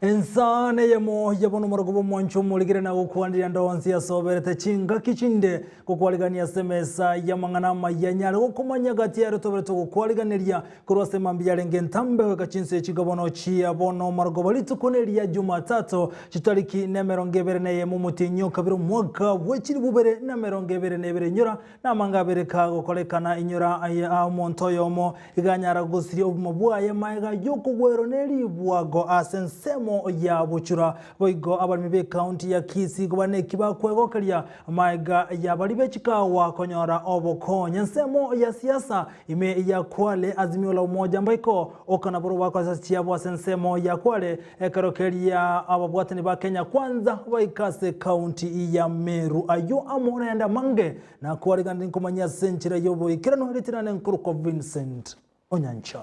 Ensa neyemo ya bono omoroko bw'omwancho omorigere na gokwanderia ande onsi asoberete chingaki chinde gokwarigania ase emesa y'amang'ana amaya nyare gokomanya gati yaria toberete gokwariganeria korwa ase mambia yarenge entambe goika chinsa echi iga bono chia bono omorogoba rituko neria Jumatatu chitariki nemerongo ebere neyemo omotienyi o kabere omwaka bwe chilifu ibere na emerongo ebere na ebere inyora Namanga abere kagokorekana, inyora aye aa omonto oyomo iga anyara gosiria obogima bwaye magega y'okogwerwa ne ribwago ase ensemo ya bochura. Boigo abaremi b'ecounty ya Kisii igo bare neki bakwegokeria magega ya baria be chikawa konyora obokonyi. Ensemo ya siasa ime ya Kwale, Azimio la Umoja mbaiko okana barobwo bakora esasi chiabo ase ensemo ya Kwale Ekero keria ababwatani ba Kenya Kwanza baika ase ekaunti ya Meru. Ayio amo nayande amange nakwariganire nkomanyia ase enchera y'oboikeranu ritirane nkorokwa Vincent Onyancha.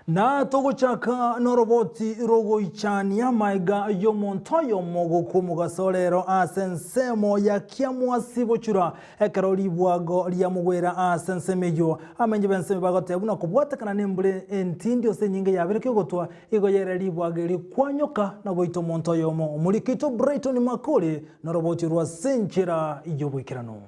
Na togochaka noroboti rogoichania amaiga y'omonto oyomo gokwa omogaso rero ase ensemo ya Kiamwasi bochura, ekero ribwago riamogwera ase ensemo eyio. Amenyi b'ensemo bagoteba buna kobwatekana nembura entindi ase enyinga yaberekia ogotwa, igo yere ribwago eri kwanyoka na goita omonto oyomo. Omoriki oito Brighton Makori noroboti orwo ase enchera y'oboikeranu.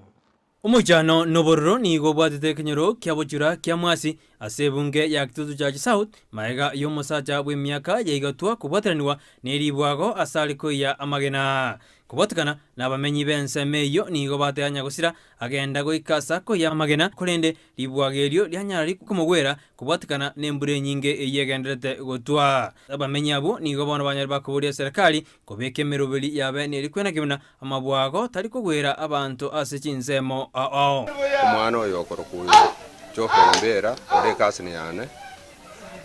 Omoichano na obororo nigo obwatete ekenyoro kia bochura kia Mwasi ase ebunge ya Kitutu Church South magega y'omosacha bw'emiaka ya igatwa kobwateranigwa ne ribwago ase are koiya amagena. Kobwatekana nabamenyi b'ensemo eyio nigo bateba nyagosira agenda goika ase akoiya amagena korende ribwago erio rianyara komogwera kobwatekana nembura enyinge eyio egendererete gotwa. Abamenyi abwo nigo bono banyare bakoboria eserekari kobeka emeroberi yabe nerikwenaki buna Amabwago tari kogwera abanto ase chinsemo ao. Omwana oyo okorokwa oyo Geoffrey Mbera ore ekasini yane,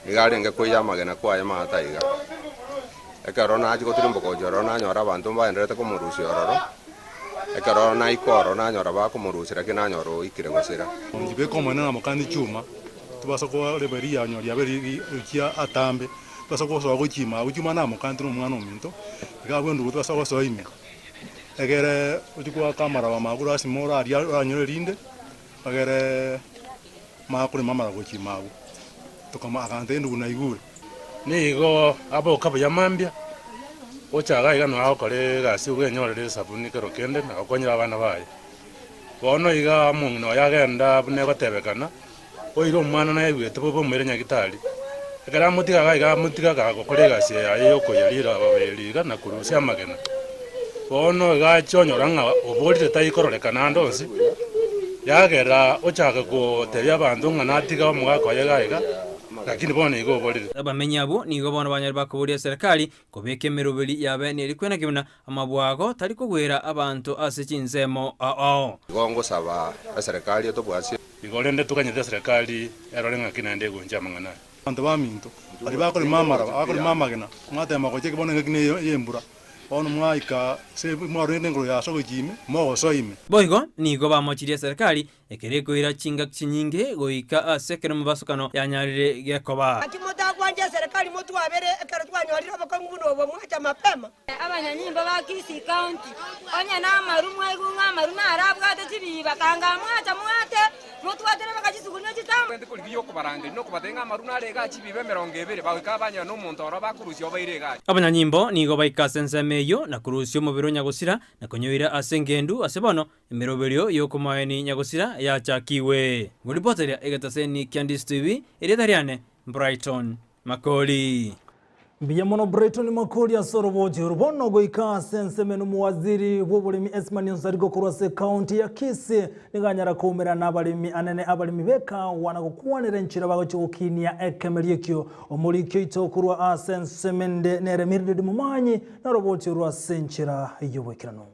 nigo arenge koiya amagena kwaye maate aiga. Ekero nachia gotirimboka gochia ororo nanyora abanto mbaendererete komorusia ororo, ekero naika ororo nanyora bakomorusia lakini nanyora oikire gosira. Nchibeke Omonene na mokani chuma, tibasa koreba rianyo riabe riria atambe, tibasa gosoa gochia ime agwo chuma namokante na omwana ominto, iga abwo endugu tibasa gosoa ime. Egere ochie goaka amaraba amago lasima oraria oranyore rinde, egere manye korema amaraba gochia ime agwo. Tokama agantebia endugu naigure. Nigo aboka buya mambia, ocha iga iga noe agokora egasi bwenyorere esabuni kero kende na gokonyera abana baye. Bono iga omong'ina oye agenda buna egotebekana, oira omwana naigwete bobe omoire nyagitari. Ekero amotiga iga iga amotiga gagokora egasi yaye ya okoiyia riraba eri iga na korusia amagena. Bono iga achia onyora ng'a oborire taikororekana ande onsi, yagera ochake gotebia abanto ng'a natiga omogaka oye iga iga, lakini bono iga oborire. Abamenyi abwo nigo bono banyare bakoboria eserekari kobeka emeroberi yabe nerikwenaki buna amabwago tari kogwera abanto ase chinsemo ao. Igo ngosaba eserekari etobwasie. Igo rende toganyete eserekari erore ng'aki naende egoncha amang'ana aya. Abanto baminto, baria bakorema amaraba, abakorema amagena, mwatema gochia bono engaki neye y'embura, bono mwaika ase mwarorire engoro ya ase gochia ime, mogosoa ime. Boigo nigo bamochirie eserekari Ekero ekoira chingaki chinyinge goika ase ekero emebasokano yanyarire gekoba. Naki motagwancha eserekari motwabere ekero twanyorire obokong'u buna obwo mwacha mapema? Abanyanyimbo ba Kisii County, onye namaru mwaigwa ng'a amaru naro abwate chibiba, kanga mwacha mwate, motwatere mpaka chisugunia chitambe. Abanyanyimbo nigo baika ase ensemo eyio na korusia omobere o nyagosira na konyoira ase engendu ase bono Emeroberio y'okomoeni nyagosira yachakigwe. Ngoripoteria egetaseni kia Ndisi TV, erieta riane Brighton Makori. Mbuya mono Brighton Makori ase oroboti oro. Bono goika ase ensemo eno omowaziri bw'oboremi Esmani Onsarigo korwa ase ekaunti ya Kisii nigo anyara koumerana nabaremi anene abaremi b'ekawa na gokwanera enchera bagochia gokinia ekemerio ekio. Omoriki oito korwa ase ensemo ende nere Mildred Momanyi noroboti oro ase enchera y'oboikeranu.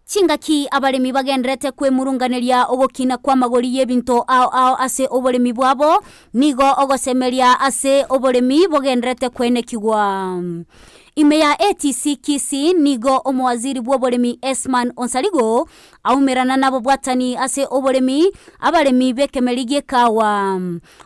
Chingaki abaremi bagendererete kwemurunganeria ogokina kw'amagori y'ebinto ao ao ase oboremi bwabo, nigo ogosemeria ase oboremi bogendererete kwenekigwa. Ime ya ATC Kisii nigo omowaziri bw'oboremi Esman Onsarigo aumerana nababwatani ase oboremi abaremi b'ekemeri gi'ekawa.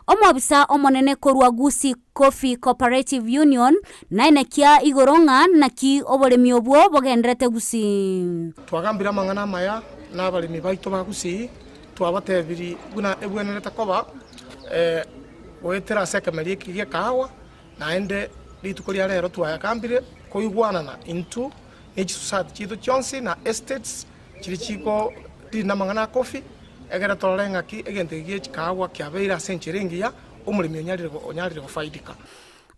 Omobisa omonene korwa Gusii Coffee Cooperative Union naenekia igoro ng'a naki oboremi obwo bogenderete Gusii. Twagambire amang'ana amaya nabaremi baito ba Gusii, twabatebirie buna ebwenerete koba goetera ase ekemeri eke gi'ekahawa, naende rituko ria rero twayagambire koigwanana intwe ne chisociety chiaito chionsi na estates chiria chiko deal namang'ana a coffee, egere torore ng'aki egento eke gie chikahawa kiabeire ase enchera engiya, omoremi onyarire onyarire gofaidika.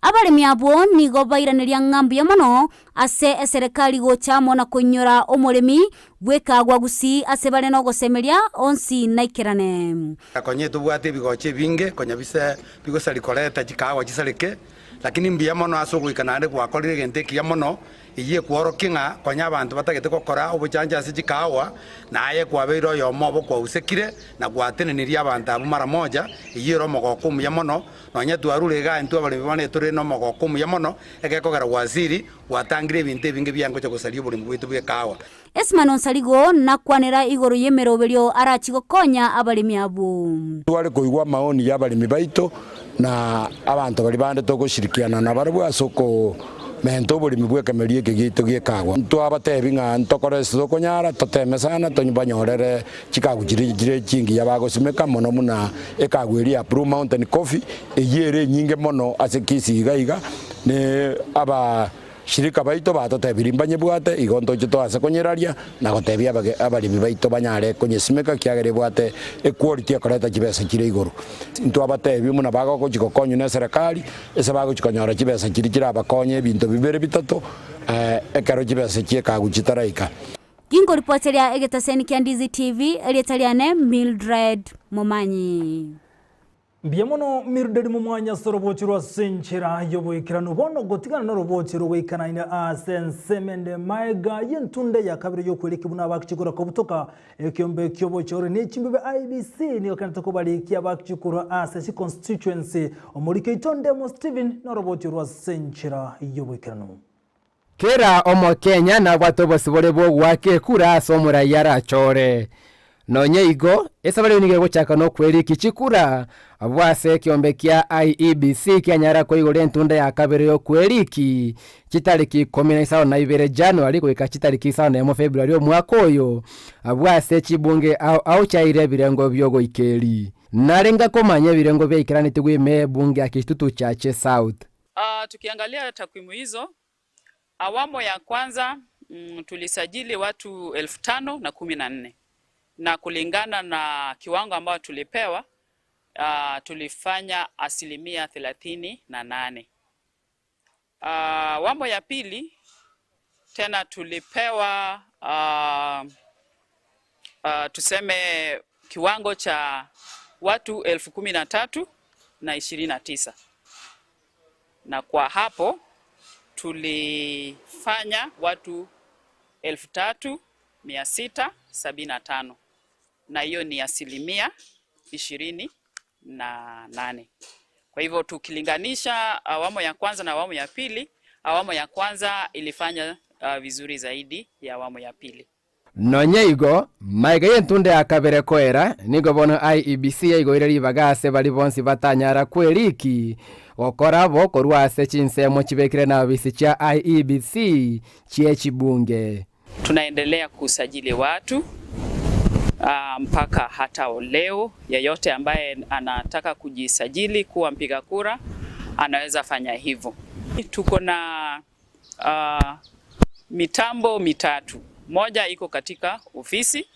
Abaremi abwo nigo bairaneria ng'a mbuya mono ase eserekari gocha amo na koinyora omoremi bw'ekaagwa Gusii ase bare nogosemeria onsi naikerane. Konya etobwate ebigocha ebinge konya bise bigosari koreta chikahawa chisareke, lakini mbuya mono ase ogoika naende gwakorire egento ekiya mono, Eyio ekworokia ng'a konya abanto batagete gokora obochancha ase chikahawa, na aye kwabeire oyomo obo kwausekire na gwatenenirie abanto abwo mara moja, eyio ere omogoko omuya mono. Nonya twarure igaa intwe abaremi bono etore nomogoko omuya mono, egekogera gwasiri, gwatangire ebinto ebinge biangocha gosaria oboremi bwaito bw'ekahawa. Esimano Nsarigo nakwanera igoro y'emeroberio arachi gokonya abaremi abwo. Tware koigwa amaoni y'abaremi baito na abanto baria bande togoshirikiana nabarabwo ase okomenta oboremi bw'ekemerio eke giaito gi'ekagwa. Twabatebi ng'a ntokore ase tokonyara, toteme sana tonyobanyorere chikagu chiria chire chingiya bagosimeka, mono buna ekagu eria ya Blue Mountain Coffee, eyio ere enyinge mono ase Kisii iga iga, ne aba. Shirika baito batotebirie mbanyebwate, igo ntoche toase konyeraria na gotebia abaremi baito banyare konyesimeka, ekiagera ebwate equality ekoreta chibesa chire igoro. Intwabatebie buna bagogochia gokonywa neserekari, ase bagochia konyora chibesa chiria chirabakonye ebinto bibere bitato, ekero chibesa chi'ekagu chitaraika. Ginkoripoteria egetaseni kia Ndizi TV, erieta riane Mildred Momanyi. Mbuya mono Mildred Momanyi ase orobochi rwa ase enchera y'oboikeranu. Bono gotigana norobochi rogoikanaine ase ensemo ende maega y'entunda ya kabere y'okweriki buna abakichikura kobutoka ekiombe ki'obochori ne chimbibe IEBC nigo ekenete kobarikia abakichikura ase chiconstituency. Omoriki oito Ndemo Stephen norobochi rwa ase enchera y'oboikeranu. Kera Omokenya nabwate obosibore bw'ogoaka ekura ase omoraia arachore. Nonya igo, esabari eyio nigo egochaka nokweriki chikura, abwo ase ekiombe kia IEBC kianyara koigora entunda ya kabere y'okweriki chitariki ikomi na isano na ibere January goika chitariki isano na emo February omwaka oyo, abwo ase chibunge ao ao chiaire ebirengo bi'ogoikeri. Narenga komanya ebirengo biaikeranetigwe ime y'ebunge ya Kitutu Chache South. Tukiangalia takwimu hizo, awamu ya kwanza tulisajili watu 5,014 na kulingana na kiwango ambayo tulipewa tulifanya 38%. Awamu ya pili tena tulipewa tuseme kiwango cha watu 13,029 na kwa hapo tulifanya watu 3,675 na hiyo ni 28%. Kwa hivyo tukilinganisha awamu ya kwanza na awamu ya pili, awamu ya kwanza ilifanya vizuri zaidi ya awamu ya pili. Nonya igo, magega y'entunda ya kabere koera, nigo bono IEBC yaigoire ribaga ase baria bonsi batanyara kweriki gokora bo korwa ase chinsemo chibekire na ofisi chia IEBC chie chibunge. Tunaendelea kusajili watu mpaka hata leo. Yeyote ambaye anataka kujisajili kuwa mpiga kura anaweza fanya hivyo. Tuko na mitambo mitatu. Moja iko katika ofisi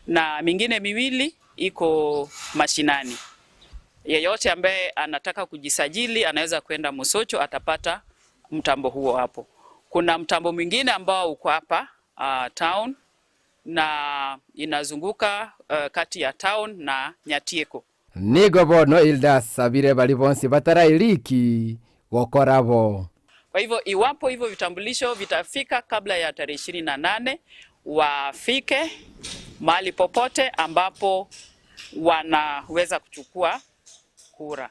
na mingine miwili iko mashinani. Yeyote ambaye anataka kujisajili anaweza kwenda Mosocho, atapata mtambo huo hapo. Kuna mtambo mwingine ambao uko hapa town na inazunguka kati ya town na Nyatieko. Nigo bono Hilda asabire baria bonsi batarairiki gokora bo. Kwa hivyo iwapo hivyo vitambulisho vitafika kabla ya tarehe 28, wafike mahali popote ambapo wanaweza kuchukua kura.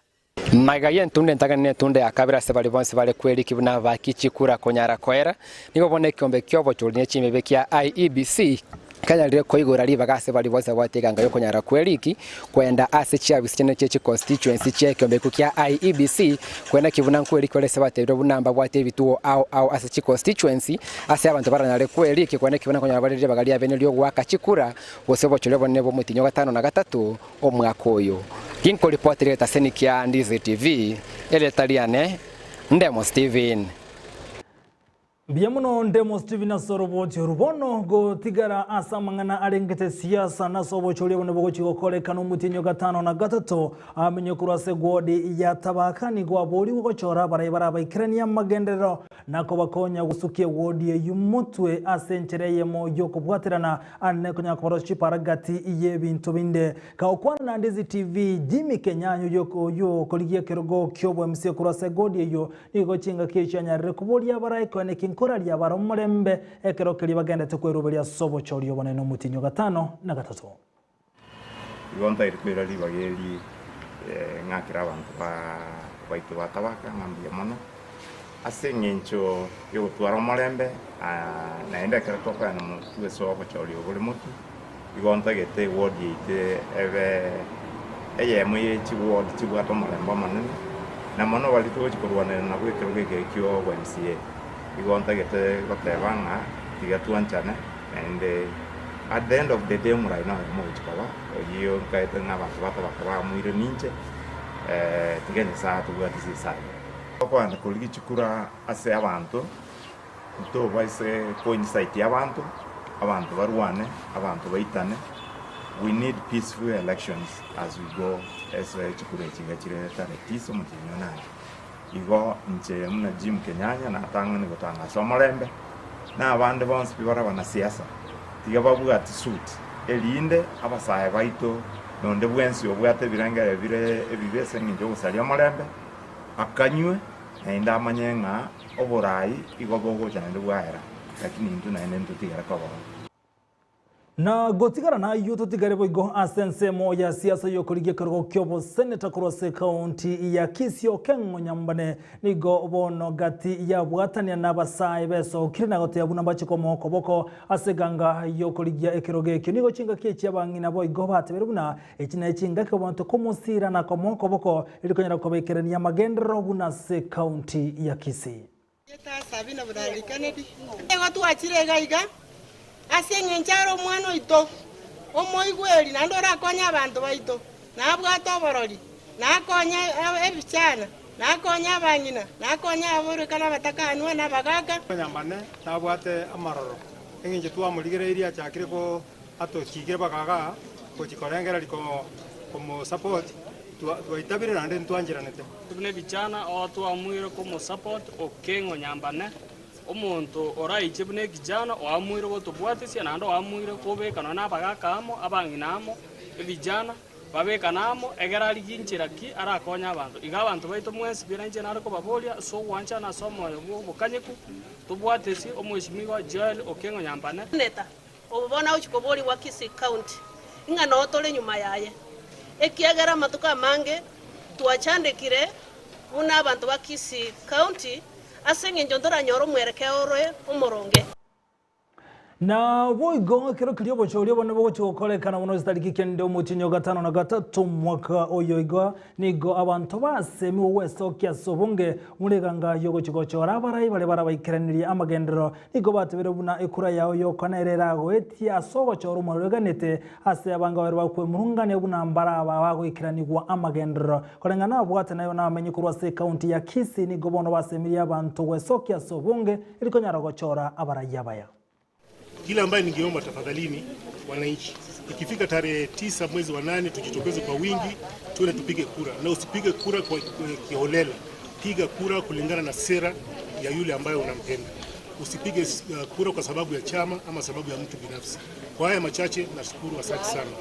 Magega y'entunda entang'ani na entunda ya kabere ase baria bonsi bare kweriki buna abaki chikura konyara koera, nigo bono ekeombe ki'obochori ne chimebe kia IEBC kanyarire koigora ribaga ase baria bonsi babwate eganga y'okonyara kweriki kwenda ase chiafisi chiane chie chiconstituency chia ekeombe ekio kia IEBC kwenda ki buna nkweriki bare ase batebire buna mbabwate ebituo ao ao ase chiconstituency ase abanto baranyare kweriki kwenda ki buna nkonyora bare ribaga riabene riogoaka chikura gose obochori obonene bw'omotienyi o gatano na gatato Omwaka oyo ginkoripotera egetaseni kia Ndizi TV, erieta riane Ndemo Steven. Mbuya mono Ndemo Steven ase oroboti oru. Bono gotigara ase amang'ana arengete siasa nase obochori obone bogochia gokorekana omotienyi o gatano na gatato amenye korwa ase ward ya Tabaka nigo aborigwe gochora abarai barabaikeranie amagenderero na kobakonya gosukia ewodi eyio motwe ase enchera eyemo y'okobwaterana ane konya kobara chipara gati y'ebinto binde. Kagokwana na Ndizi TV, Jimmy Kenyanyu oyio oyio okorigia ekerogo ki'obo MC korwa ase egodi eyio nigo chingaki echio anyarire koboria abarae koeneki nkoraria abare omorembe ekero keria bagendete kweruberia ase obochori obonene omotienyi o gatano na gatato. Igo ntairi koira ribaga eri ng'akere abanto baito ba Tabaka ng'a mbuya mono, ase eng'encho y'ogotwara omorembe, naende ekero tokoenda motwe ase obochori obo bore motwe, igo ntagete eward yaito ebe eyemo ye chiward chibwate omorembe omonene, na mono baria togochia korwanerera nabwo ekerogo eke kia obo MCA. Igo ntagete goteba ng'a tiga twanchane naende. At the end of the day omorai noyo omogochi koba, oyio nkaete ng'a abanto ba tabaka bamoire ninche, tiga Nyasae atobwate ase esayo. Tokoenda korigia chikura ase abanto, ntobaise ko incite abanto, abanto barwane, abanto baitane, we need peaceful elections as we go ase chikura echi iga chire tarehe tisa omotienyi o nane. Igo inche buna Jim Kenyanya natang'ani gotangasa omorembe, na abande bonsi pi bare abanasiasa, tiga babwati suit, erinde abasae baito na onde bwensi obwate ebirengererio bire ebibe ase engencho y'ogosaria omorembe, akanywe, naende amanye ng'a oborai igo bogocha naende bwaera, lakini intwe naende ntotigare koba oo. Na gotigara nayio totigare boigo ase ensemo ya siasa y'okorigia ekerogo ki'oboseneta korwa ase ekaunti ya Kisii Okeng'o Nyambane nigo bono gati yabwatania n'abasae besokire na goteba buna mbache komoa okoboko ase eganga y'okorigia ekerogo ekio. Nigo chingaki echi abang'ina boigo batebire buna echi ne chingaki omonto komosira na komoa okoboko erio konyara kobaikerania amagenderero buna ase ekaunti ya Kisii. Sabina Burari Kennedy. Nigo twachire iga iga ase engencho are omwana oito omoigweri naende orakonye abanto baito, na abwate oborori, na akonye ebichana, na akonye abang'ina, na akonye aboreka na abatakanwa na abagaaka. Nyambane nabwate amaroro, engencho twamorigereirie achakire ko atochikire mpaka igaa gochia korengereria komosupport Twaitabire naende ntwancheranete. Buna ebichana oo twamuire komosupport Okeng'o Nyambane, omonto oraiche buna ekijana oamuire gotobwatisia naende oamuire kobeka nonya na abagaka amo, abang'ina amo, ebijana, babekane amo egere arigie inchera ki arakonye abanto. Iga abanto baito mwensi bire inche nare kobaboria ase ogwanchana ase omoyo bwa obokanyeku, tobwatesie omweshimiwa Joel Okeng'o Nyambane. Senator, Obo bono agochia koborigwa Kisii County ng'a noo tore nyuma yaye, ekiagera amatuko amange twachandekire buna abanto ba Kisii County ase eng'encho ntoranyore omwerekeo ore omoronge. Naboigo ekero keria obochori obonene bogochia gokorekana buna chitariki kende omotienyi o gatano na gatato omwaka oyo iga, nigo abanto basemigwe gwesokia ase obonge buna eganga y'ogochia gochora abarai baria barabaikeranerie amagenderero Nigo batebire buna ekura yao yoka nere eragoetie ase ogochora omorero eganete, ase abange babere bakwemurungania buna mbaraba bagoikeranigwa amagenderero. Koreng'ana nabwate nayo nabamenyi korwa ase ekaunti ya Kisii nigo bono basemirie abanto gwesokia ase obonge eri konyara gochora abarai abaya. Kile ambaye ningeomba tafadhalini wananchi, ikifika tarehe tisa mwezi wa nane tujitokeze kwa wingi tuende tupige kura, na usipige kura kwa kiholela. Piga kura kulingana na sera ya yule ambaye unampenda. Usipige kura kwa sababu ya chama ama sababu ya mtu binafsi. Kwa haya machache nashukuru, asante sana.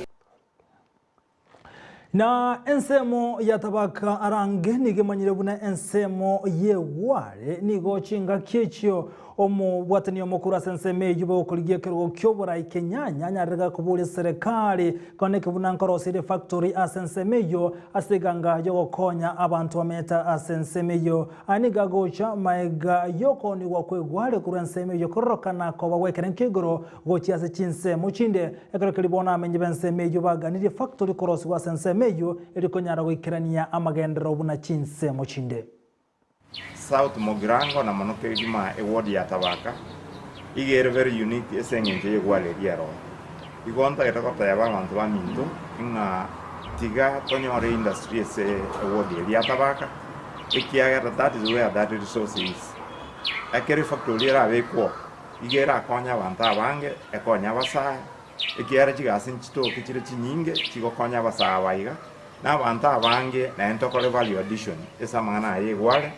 Na ensemo ya tabaka arange nigo emanyire buna ensemo y'egware, nigo chingaki echio. Omobwatani omokoro ase ensemo eyio bw'okorigia ekerogo ki'oborai Kenyanya anyarire gakoboria eserekari koneke buna nkoroseire efactory ase ensemo eyio ase eganga y'ogokonya abanto bamenyete ase ensemo eyio. Aya nigo agocha maega y'okoonigwa kw'egware korwa ensemo eyio kororokana koba gw'ekerengo kia igoro gochia ase chinsemo chinde. Ekero keria bono abamenyi b'ensemo eyio baganirie efactory korosigwa ase ensemo eyio erio konyara goikerania amagenderero buna chinsemo chinde. South Mugirango na mono kegima eward ya Tabaka iga ere very unique ase eng'encho y'egware eria eroo. Igo ntagete goteba abanto baminto ng'a tiga tonyore industry ase eward eria ya Tabaka ekiagera that is where that resource is. Ekero efactory erabekwe oo, iga erakonye abanto abange, ekonye abasae, ekiagera chigasi nchitoke chire chinyinge chigokonya abasae aba iga, na abanto abange naende tokore value addition ase amang'ana aya egware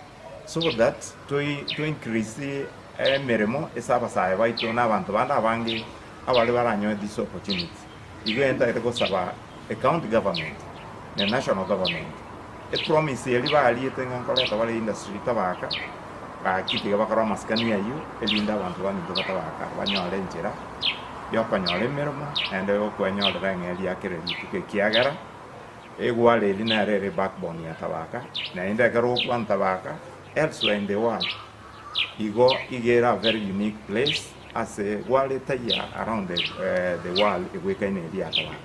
so that toi to increase emeremo ase abasae baito na abanto bande abange abare baranyore this opportunity. Igo ntagete gosaba e county government na national government e promise eria bariete ng'a nkoreta bare industry tabaka gaki tiga bakore amasikani aywo erinde abanto baminto batabaka banyore enchera yokonyora emeremo naende yokwenyorera eng'eria ya kera rituko ekiagera egware eri nere ere backbone ya tabaka naende ekero ogokwana tabaka elsewhere in the world igo iga ere a very unique place ase gware taiya around the, the world egwekaine eria ya tabaka.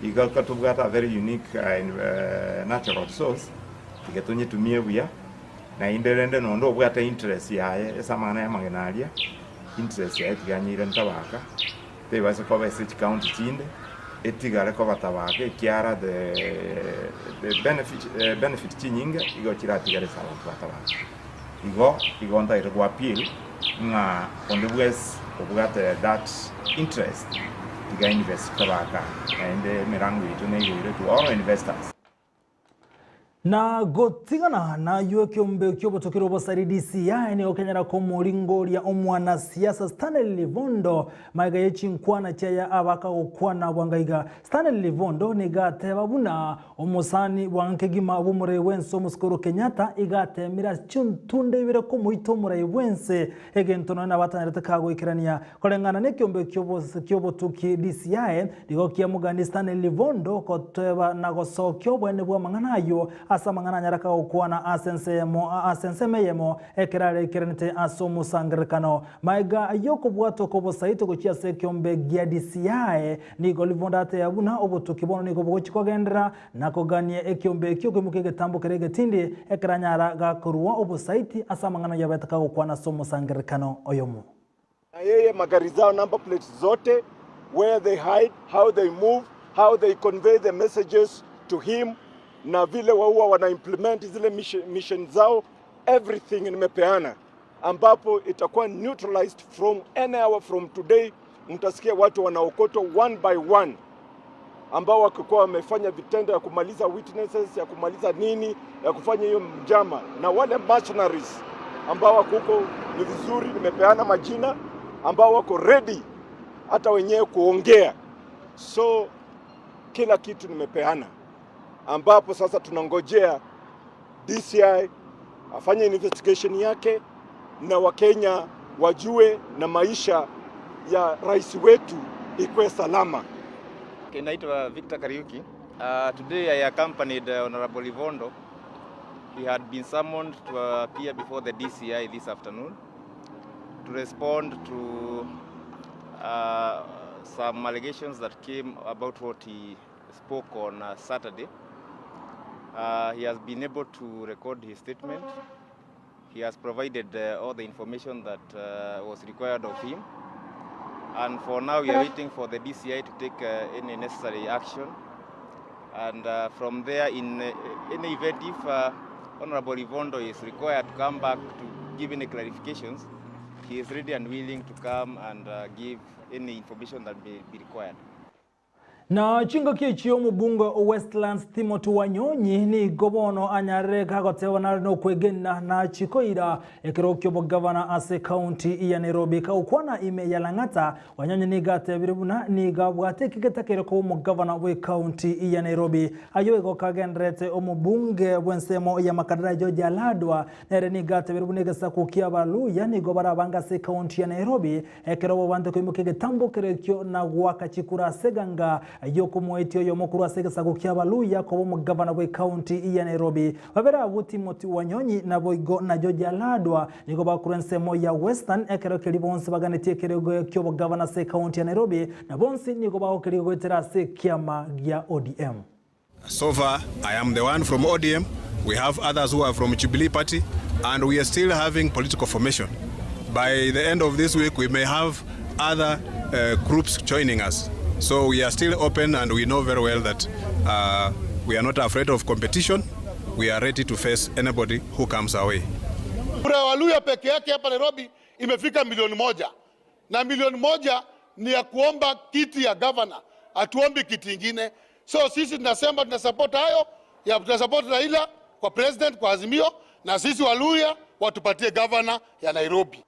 Iga tobwate a very unique natural resource tiga tonyetumie buya naende rende nonde obwate interest yaye ase amang'ana ya amagena aria interest yaye tiga anyeire ntabaka tebase koba ase chicounty chinde etigare koba tabaka ekiara the the benefit benefit chinyinge igo chiratigare ase abanto ba tabaka. Igo igo ntagete go appeal ng'a onde bwesi obwate that interest tiga invest tabaka naende emerango yaito neigoire to all investors. Na gotigana nayio ekeombe ki'obotokire obosari DCI nigo kenyara komoringoria omwanasiasa Stanley Livondo magega ye chinkwana chiaye abakagokwana bwangaiga. Stanley Livondo nigo ateba buna Omosani bwa nkegima bw'omorai bw'ense omosike oro Kenyatta iga atemire ase chintunda ibere komoita omorai bw'ense egento nonya nabo atanyarete kagoikerania. Koreng'ana nekiombe ki'obotuki DCI nigo kiamogani Stanley Livondo goteba na gosokia oboene bw'amang'ana ayio ase amang'ana anyare kagokwana ase ensemo ase ensemo eyemo ekero areikeranete ase omosangererekano. Magega y'okobwatwa kw'obosaito gochia ase ekeombe gia DCI, nigo Livondo ateba buna obotuki bono nigo bogochia kogenderera na kogania ekeombe ekio koimokia egetambo keria egetindi ekero anyara gakorua obosaiti ase amang'ana ayio abete kagokwana ase omosangererekano oyomo. Na yeye magari zao number plates zote, where they hide, how they move, how they convey the messages to him na vile waua wana implement zile mission, mission zao everything nimepeana ambapo itakuwa neutralized from any hour from today. Mtasikia watu wanaokotwa one by one ambao wakikuwa wamefanya vitendo ya kumaliza witnesses, ya kumaliza nini, ya kufanya hiyo mjama, na wale mercenaries ambao wako huko, ni vizuri nimepeana majina ambao wako ready hata wenyewe kuongea. So kila kitu nimepeana, ambapo sasa tunangojea DCI afanye investigation yake na Wakenya wajue na maisha ya rais wetu ikuwe salama. Okay, naitwa Victor Kariuki. Today I accompanied Honorable Livondo. He had been summoned to appear before the DCI this afternoon to respond to some allegations that came about what he spoke on Saturday. He has been able to record his statement. He has provided all the information that was required of him. And for now, we are waiting for the DCI to take any necessary action. And from there, in any event, if Honorable Livondo is required to come back to give any clarifications, he is ready and willing to come and give any information that may be required. Na chingaki echio omobunge o Westlands Timothy Wanyonyi nigo bono anyarire gagoteba nare nokwegena nachie koira ekero ki'obogavana ase ekaunti ya Nairobi. Kagokwana ime ya Lang'ata, Wanyonyi nigo atebire buna nigo abwate ekegeta koba omogavana bw'ekaunti ya Nairobi. Ayio igo kagendererete omobunge bw'ensemo ya Makadara George Aladwa nere nigo atebire buna egesaku ki'Abaluhya nigo barabange ase ekaunti ya Nairobi Ekero bobante koimokia egetambo kerekio na goaka chikura ase eganga y'okomoetia oyomo korwa ase egesaku ki'Abaluhya koba omogavana bw'ecounty ya Nairobi. Babere abwo Timothy Wanyonyi naboigo na George Aladwa nigo bakorwa ensemo ya Western ekero keria bonsi baganetie ekerogo ki'obogavana ase ecounty ya Nairobi na bonsi nigo bagokeriga goetera ase ekiama gia ODM. So far I am the one from ODM, we have others who are from Jubilee Party and we are still having political formation. By the end of this week we may have other uh, groups joining us. So we are still open and we know very well that uh, we are not afraid of competition. We are ready to face anybody who comes our way. Kura ya Waluhya peke yake hapa Nairobi imefika milioni moja na milioni moja ni ya kuomba kiti ya gavana, hatuombi kiti ingine. So sisi tunasema tunasupport hayo ya tunasupport Raila kwa president kwa Azimio, na sisi Waluhya watupatie gavana ya Nairobi.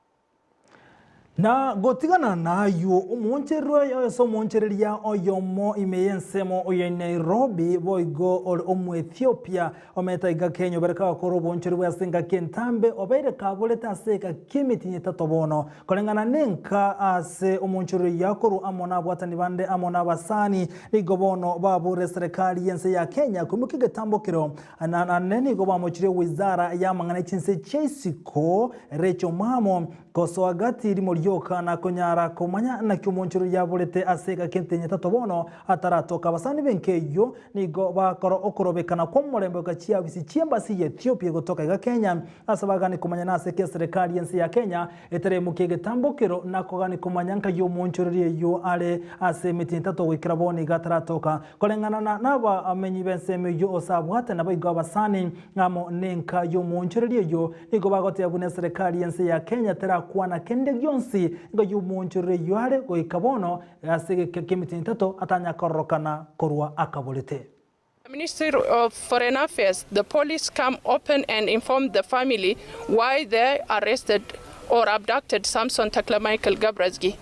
Na gotigana naywo omoonchererwa ase omoonchereria oyomo ime y'ensemo ya Nairobi boigo ore Omoethiopia omete aiga Kenya obere kagokora oboonchori bwe ase engaki entambe obeire kaborete ase egaki emitinyi etato bono koreng'ana nenka ase omoonchoreri oyio akorwa amo nabwatani bande amo nabasani nigo bono babure eserekari y'ense ya Kenya koimokia egetambo kero na naende nigo bamochirie wizara y'amang'ana echinse chia isiko Rachel Mamo Gosoa gati rimo rioka na konyara komanya naki omonchorori yaborete ase egaki entenyo etato bono ataratoka. Abasani b'enka eyio nigo bakora okorobekana kw'omorembe goika chiafisi chi'embasi ya Ethiopia gotoka iga Kenya ase bagani komanya nase ki eserekari y'ense ya Kenya eteremokia egetambokero na kogani komanya nkai omonchorori eyio are ase emetienyi etato goikera bono iga ataratoka. Koreng'ana na nabamenyi b'ensemo eyio ose abwate naboigo abasani amo nenka y'omoonchoreria oyio nigo bagoteba buna eserekari y'ense ya Kenya terakwana kende gionsi enka y'omoonchoreria oyio are goika bono ase egeka ki'emetienyi etato atanyakororokana korwa akaborete. The Ministry of Foreign Affairs, the police come open and inform the family why they arrested or abducted Samson Teklemichael Gebrezgi.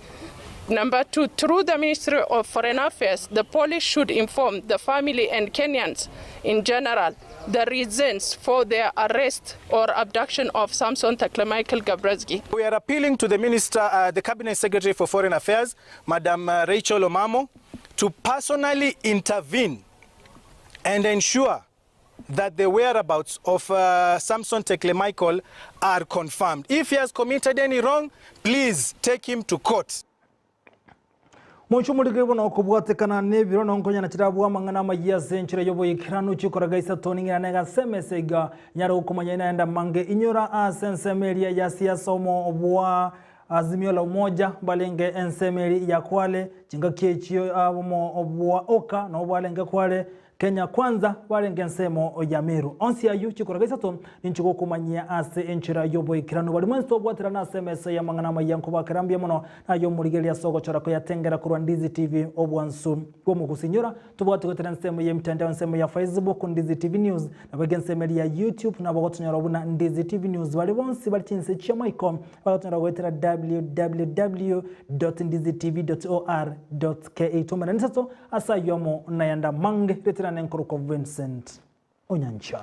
Number two, through the Ministry of Foreign Affairs, the police should inform the family and Kenyans in general the reasons for their arrest or abduction of Samson Teklemichael Gebrezgi. We are appealing to the Minister, uh, the Cabinet Secretary for Foreign Affairs, Madam uh, Rachel Omamo, to personally intervene and ensure that the whereabouts of uh, Samson Teklemichael are confirmed. If he has committed any wrong, please take him to court. Mochie omorikeri buna okobwatekana nebiro nonkonyana chirabwo amang'ana amayia ase enchera y'oboikeranu chikoraga isato ning'irane ase emesa iga nyare gokomanya inaende amange inyora ase ensemo eria ya siasa omo bwa Azimio la Umoja mbarenge ensemo eria ya Kwale chingaki echio omo bwa Oka nabo bwarenge Kwale Kenya Kwanza barenge ensemo ya Meru. Onsi ayio chikoraga isato ninche gokomanyia ase enchera y'oboikeranu. Baria mwensi tobwaterana ase emesa y'amang'ana amaya nkobakera mbuya mono naye omorigereria ase ogochora koyatengera korwa Ndizi TV obwansu bw'omogusinyora. Tobwate goetera ensemo y'emitandao ensemo ya Facebook Ndizi TV News naboigo ensemo eria ya YouTube nabo gotonyora buna Ndizi TV News. Baria bonsi bare chinse chi'amaiko bagotonyora goetera www.ndizitv.or.ke. Tomerane isato Ase ayio amo nayande amange, reterane nkorokwa Vincent Onyancha.